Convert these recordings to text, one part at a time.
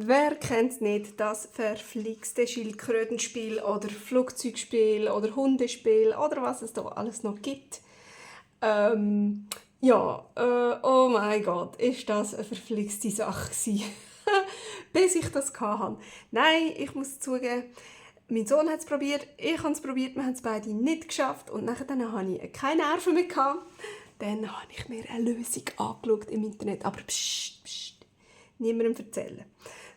Wer kennt es nicht, das verflixte Schildkrötenspiel oder Flugzeugspiel oder Hundespiel oder was es da alles noch gibt? Oh mein Gott, ist das eine verflixte Sache gewesen. Bis ich das hatte. Nein, ich muss zugeben, mein Sohn hat es probiert, ich habe es probiert, wir haben es beide nicht geschafft und nachher hatte ich keine Nerven mehr gehabt. Dann habe ich mir eine Lösung angeschaut im Internet, aber pst, niemandem erzählen.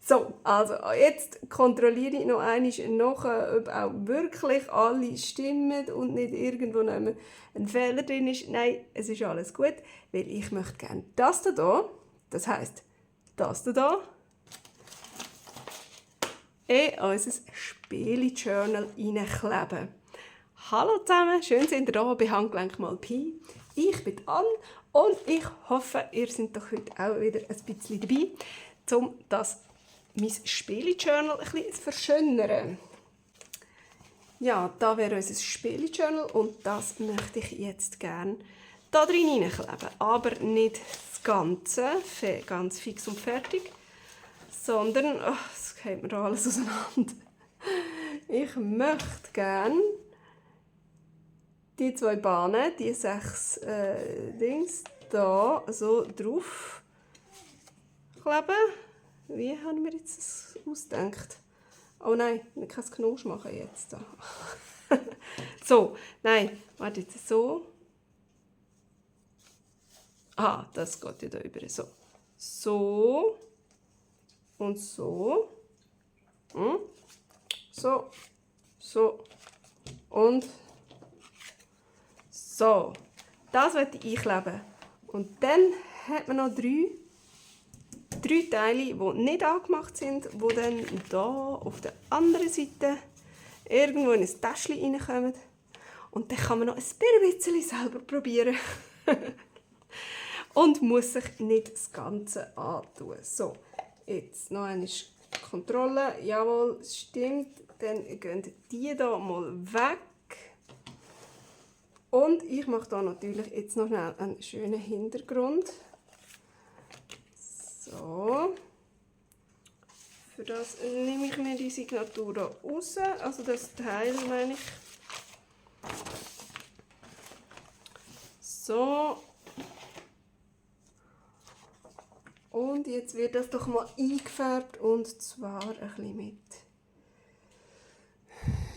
So, also jetzt kontrolliere ich noch einmal nachher, ob auch wirklich alle stimmen und nicht irgendwo ein Fehler drin ist. Nein, es ist alles gut, weil ich möchte gerne das hier, das heisst das hier, in unser Spiele-Journal reinkleben. Hallo zusammen, schön sind ihr da bei Handgelenk mal Pi. Ich bin Anne und ich hoffe, ihr seid doch heute auch wieder ein bisschen dabei, um das mein Spiele-Journal ein bisschen zu verschönern. Ja, da wäre unser Spiele-Journal und das möchte ich jetzt gerne da drin hineinkleben. Aber nicht das Ganze, ganz fix und fertig, sondern, es geht mir da alles auseinander. Ich möchte gerne die 2 Bahnen, die 6 Dings, da so drauf kleben. Wie habe ich mir jetzt das ausgedacht? Oh nein, ich kann es Knusch machen jetzt. So, nein, warte jetzt so. Ah, das geht ja da über. So. So. Und so. So. So. Und so. Das möchte ich einkleben. Und dann hat man noch 3 Teile, die nicht angemacht sind, die dann hier auf der anderen Seite irgendwo in ein Täschchen reinkommen. Und dann kann man noch ein bisschen selber probieren. Und muss sich nicht das Ganze antun. So, jetzt noch eine Kontrolle. Jawohl, es stimmt. Dann gehen die hier mal weg. Und ich mache hier natürlich jetzt noch schnell einen schönen Hintergrund. So. Für das nehme ich mir die Signatur hier raus, also das Teil meine ich. So. Und jetzt wird das doch mal eingefärbt und zwar ein bisschen mit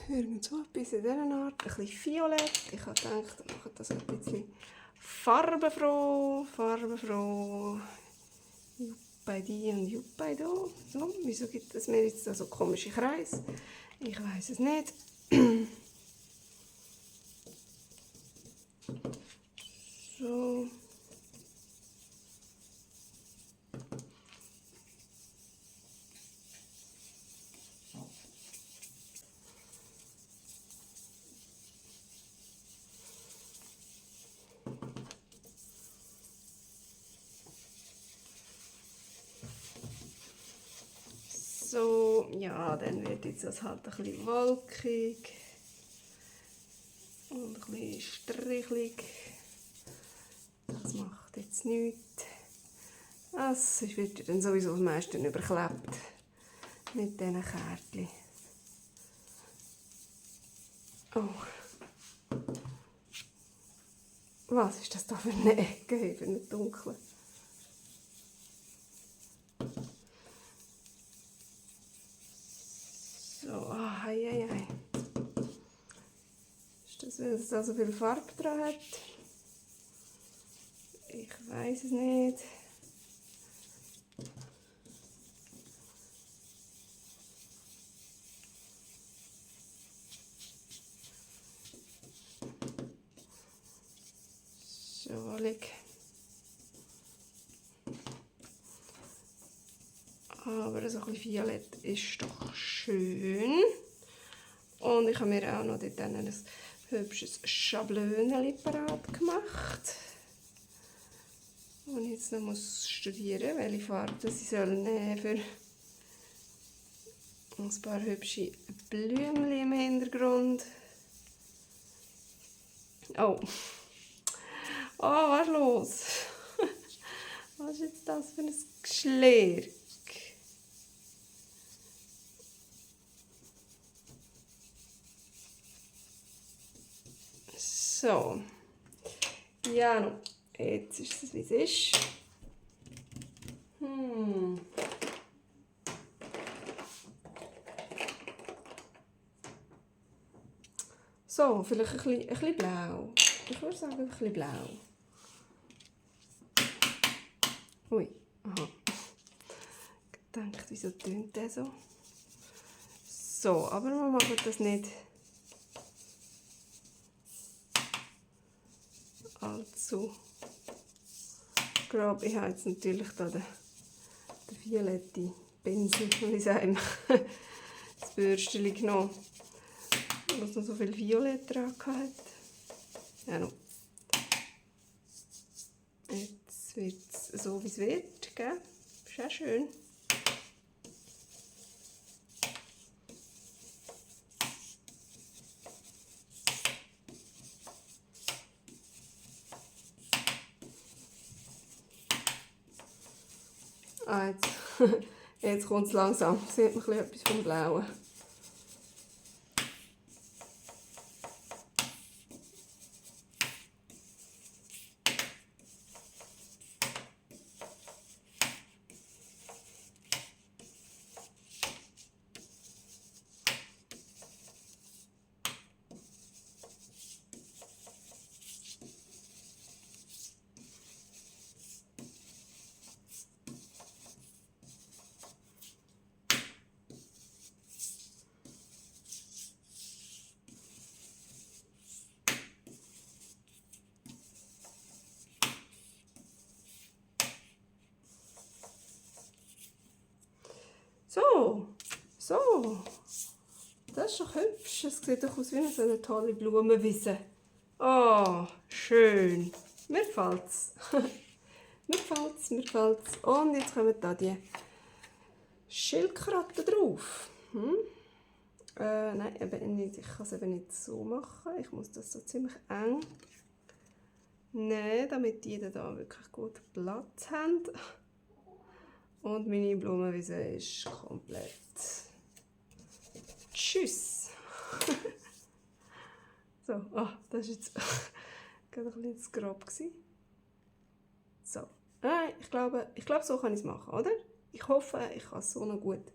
irgend so etwas in dieser Art, ein bisschen violett. Ich habe gedacht, ich mache das ein bisschen farbenfroh. Bei dir und bei da. So, wieso gibt es mir jetzt so komische Kreise? Ich weiß es nicht. So. So, ja, dann wird jetzt das halt ein bisschen wolkig und ein bisschen strichlig. Das macht jetzt nichts. Das wird dann sowieso am meisten überklebt mit diesen Kärtchen. Oh. Was ist das da für eine Ecke, für eine dunkle? So, hei. Ist das, weil es da so viel Farbe dran hat? Ich weiß es nicht. Schaulig. Aber so ein bisschen violett ist doch schön. Und ich habe mir auch noch dort ein hübsches Schablönchen parat gemacht. Und jetzt noch studieren, welche Farbe ich nehmen soll für ein paar hübsche Blümchen im Hintergrund. Oh, was ist los? Was ist jetzt das für ein Geschlerk? So. Ja, no. Jetzt ist es, wie es ist. So, vielleicht ein bisschen blau. Ich würde sagen, ein bisschen blau. Ui, aha. Ich denke, wieso tönt der so? So, aber wir machen das nicht allzu grob. Ich habe jetzt natürlich da den violetten Pinsel, wie sagen wir, das Bürstchen genommen, was noch so viel Violett dran hat. Ja, no. Jetzt wird es so, wie es wird, gell? Ist auch schön. Jetzt kommt es langsam. Sieht man etwas vom Blauen. So, das ist doch hübsch. Es sieht doch aus wie eine tolle Blumenwiese. Oh, schön. Mir gefällt's. mir gefällt's. Und jetzt kommen da die Schildkröten drauf. Nein, eben nicht. Ich kann es eben nicht so machen. Ich muss das so ziemlich eng nehmen, damit die da wirklich gut Platz haben. Und meine Blumenwiese ist komplett. Tschüss! So, das war jetzt gerade ein bisschen zu grob. So, ich glaube, so kann ich es machen, oder? Ich hoffe, ich kann es so noch gut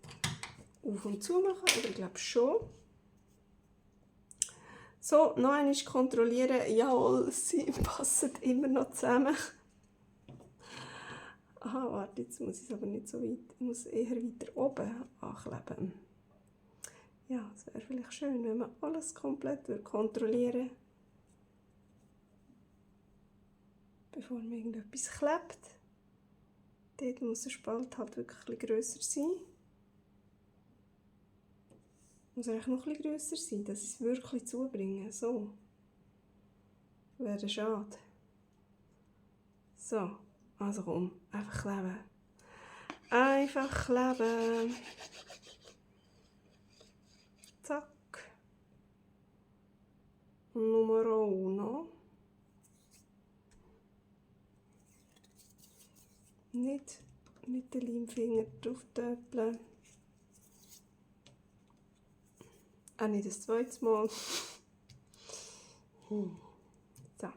auf und zu machen, aber ich glaube schon. So, noch einmal kontrollieren. Jawohl, sie passen immer noch zusammen. Aha, warte, jetzt muss ich es aber nicht so weit. Ich muss eher weiter oben ankleben. Ja, es wäre vielleicht schön, wenn man alles komplett kontrollieren würde, bevor man irgendetwas klebt. Dort muss der Spalt halt wirklich etwas grösser sein. Muss er eigentlich noch etwas grösser sein, dass ich es wirklich zubringe. So. Wäre schade. So, also komm, einfach kleben. Einfach kleben. Zack. Numero uno. Nicht mit den Leimfinger drauf töpfeln. Auch nicht das zweite Mal. So.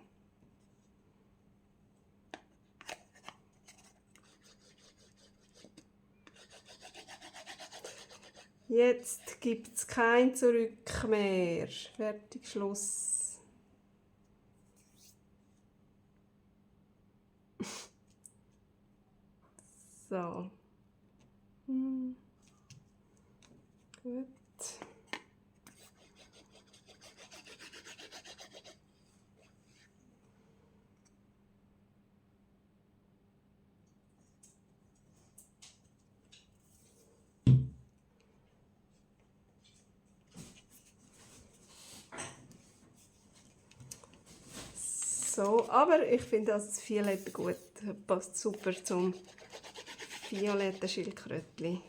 Jetzt gibt es kein Zurück mehr. Fertig, Schluss. So. Gut. So, aber ich finde das Violett gut. Passt super zum violetten Schildkrötchen.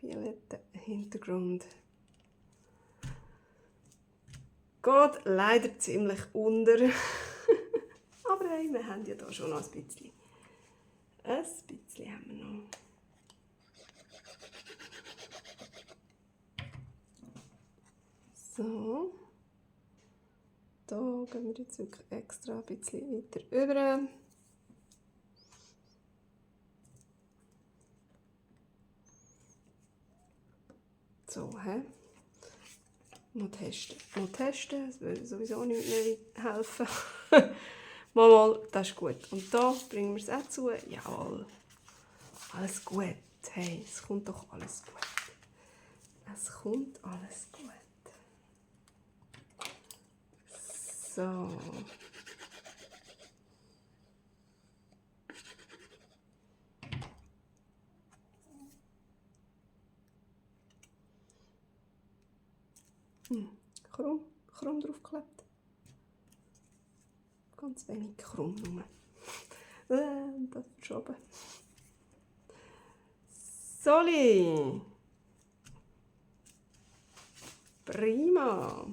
Violetter Hintergrund. Geht leider ziemlich unter. Aber hey, wir haben ja da schon noch ein bisschen. Ein bisschen haben wir noch. So. Da gehen wir jetzt wirklich extra ein bisschen weiter rüber. So, hä? Noch testen. Das würde sowieso nicht mehr helfen. Mal, das ist gut. Und da bringen wir es auch zu. Jawohl. Alles gut. Hey, es kommt doch alles gut. Es kommt alles gut. So. Krumm draufgeklebt. Ganz wenig krumm nur. Das verschoben. Soli. Prima.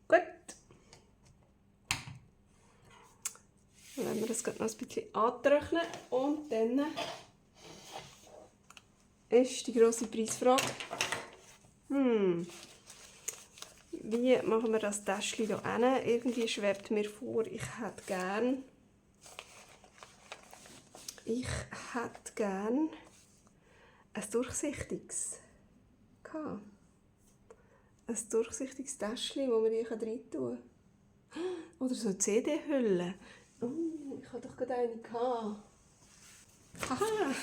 Gut. Dann werden wir das noch ein bisschen antrocknen und dann ist die grosse Preisfrage. Wie machen wir das Täschchen hier hin? Irgendwie schwebt mir vor, ich hätte gern ein durchsichtiges. Ein durchsichtiges Täschchen, wo man die rein tun kann. Oder so CD-Hülle. Ich hatte doch gerade eine gehabt. Haha!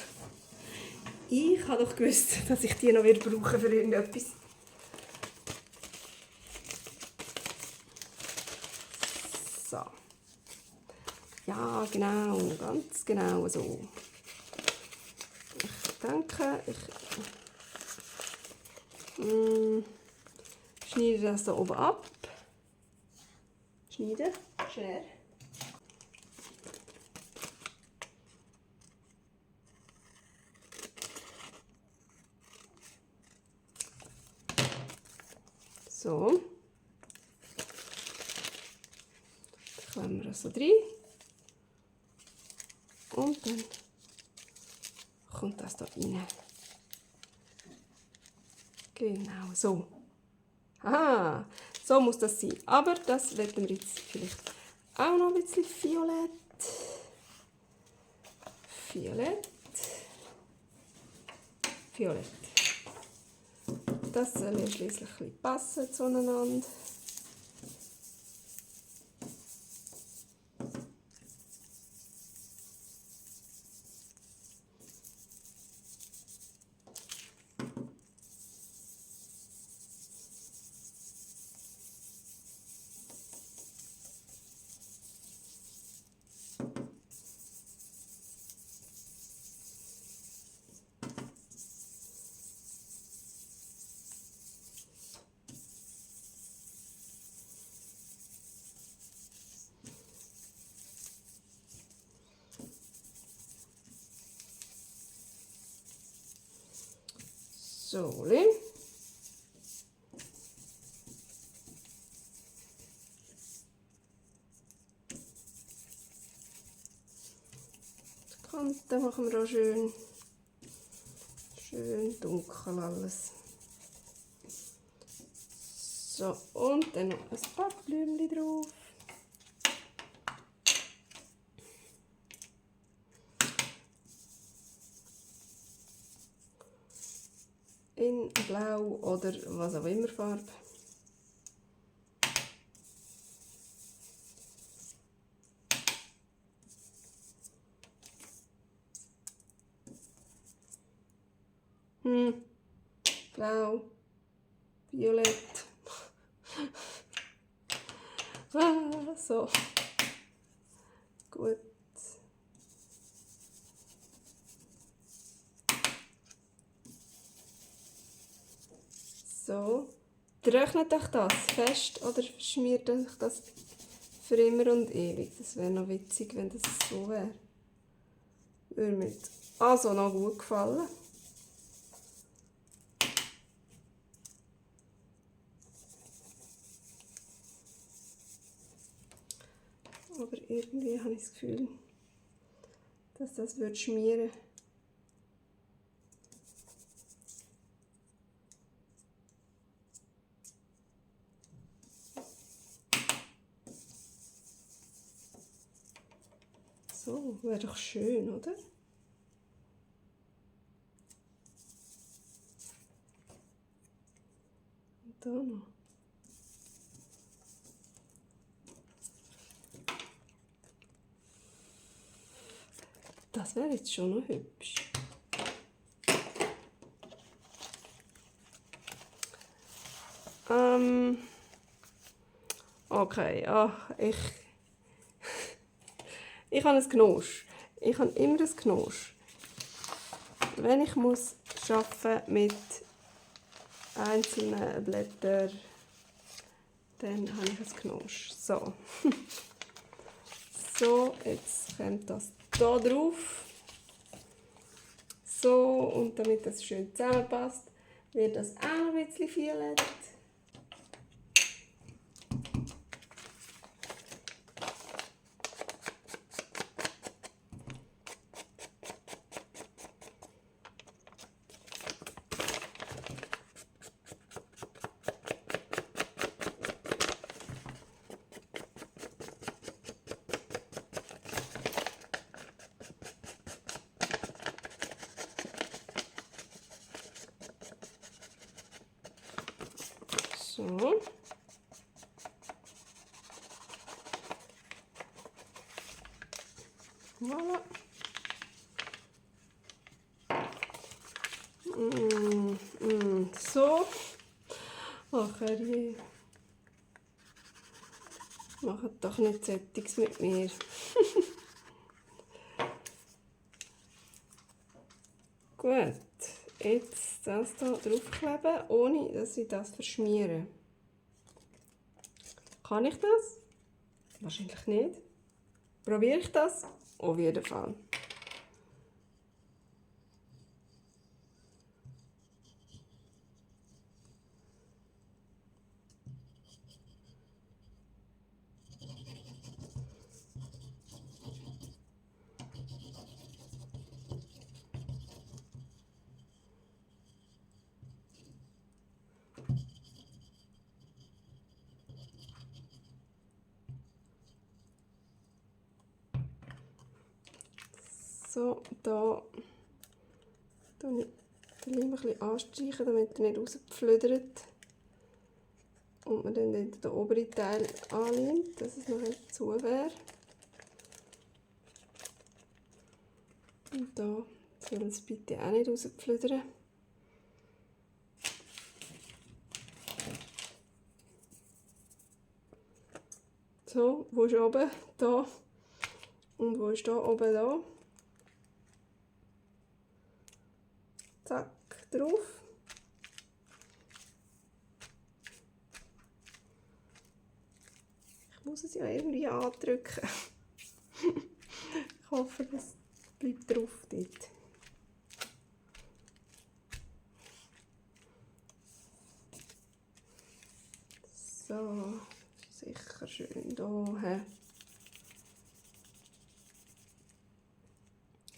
Ich habe doch gewusst, dass ich die noch brauchen für irgendetwas. So. Ja, genau, ganz genau so. Ich denke, ich schneide das hier oben ab. Schneiden, Schere. So. Dann klemmen wir das so rein. Und dann kommt das da rein. Genau, so. Aha, so muss das sein. Aber das werden wir jetzt vielleicht auch noch ein bisschen violett. Violett. Das soll ja schliesslich ein bisschen passen zueinander. So. Die Kanten machen wir auch schön dunkel alles. So, und dann noch ein paar Blümchen drauf. In Blau oder was auch immer Farbe. Blau, Violett. So. Gut. So. Trocknet euch das fest oder schmiert euch das für immer und ewig? Das wäre noch witzig, wenn das so wäre. Würde mir jetzt also noch gut gefallen. Aber irgendwie habe ich das Gefühl, dass das schmieren würde. So, wäre doch schön, oder? Und da noch. Das wäre jetzt schon noch hübsch. Okay, ich habe ein Knosch. Ich habe immer ein Knosch. Wenn ich muss arbeiten mit einzelnen Blättern, dann habe ich ein Knosch. So. So, jetzt kommt das hier drauf. So, und damit das schön zusammenpasst, wird das auch noch ein bisschen violett. So. Voilà. So. Ach, herrje. Macht doch nicht Sättiges mit mir. Gut. Jetzt das hier draufkleben, ohne dass ich das verschmiere. Kann ich das? Wahrscheinlich nicht. Probiere ich das? Auf jeden Fall. So, da tue ich den Leim ein bisschen anstreichen, damit er nicht rauspflödert. Und man dann den oberen Teil anlehnt, dass es noch zu wäre. Und da soll es bitte auch nicht rauspflödern. So, wo ist oben? Da. Und wo ist da oben? Da. Zack, drauf. Ich muss es ja irgendwie andrücken. Ich hoffe, das bleibt drauf dort. So, sicher schön hier.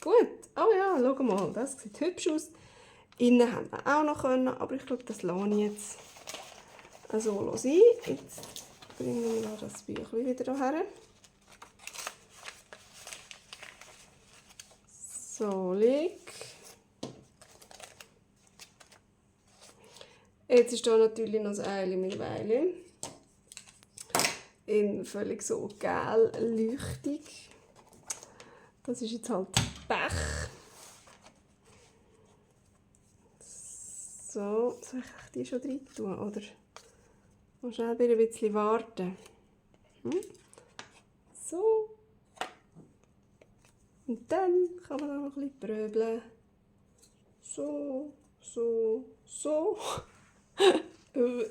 Gut, oh ja, schau mal, das sieht hübsch aus. Innen haben wir auch noch können, aber ich glaube, das lasse ich jetzt so sein. Jetzt bringen wir das Büchlein wieder hierher. So, leg. Jetzt ist hier natürlich noch das Eili mit Weili. In völlig so gel leuchtig. Das ist jetzt halt Pech. So, soll ich die schon rein tun, oder? Mal schnell ein bisschen warten. So. Und dann kann man noch ein bisschen pröbeln. So, so, so.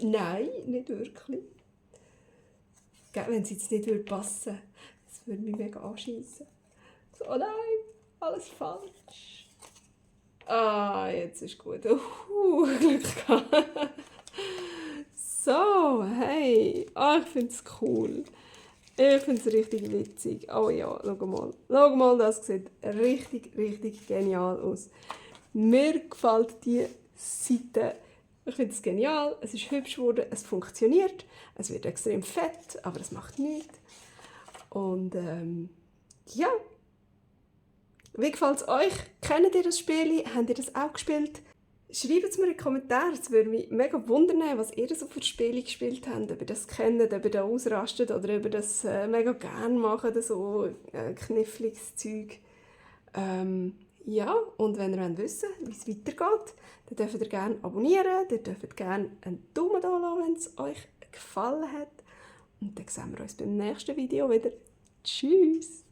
Nein, nicht wirklich. Wenn es jetzt nicht passen würde, das würde mich mega anschiessen. So, oh nein, alles falsch. Ah, jetzt ist gut. Glück gehabt. So, hey. Ah, ich finde es cool. Ich finde es richtig witzig. Oh ja, schau mal. Schau mal, das sieht richtig, richtig genial aus. Mir gefällt die Seite. Ich finde es genial. Es ist hübsch geworden. Es funktioniert. Es wird extrem fett, aber es macht nichts. Und ja, Wie gefällt es euch? Kennt ihr das Spiel? Habt ihr das auch gespielt? Schreibt es mir in die Kommentare, es würde mich mega wundern, was ihr so für Spiele gespielt habt, ob ihr das kennt, ob ihr da ausrastet oder ob ihr das mega gerne macht, so kniffliges Zeug. Ja, und wenn ihr wissen wollt, wie es weitergeht, dann dürft ihr gerne abonnieren, ihr dürft gerne einen Daumen da lassen, wenn es euch gefallen hat. Und dann sehen wir uns beim nächsten Video wieder. Tschüss!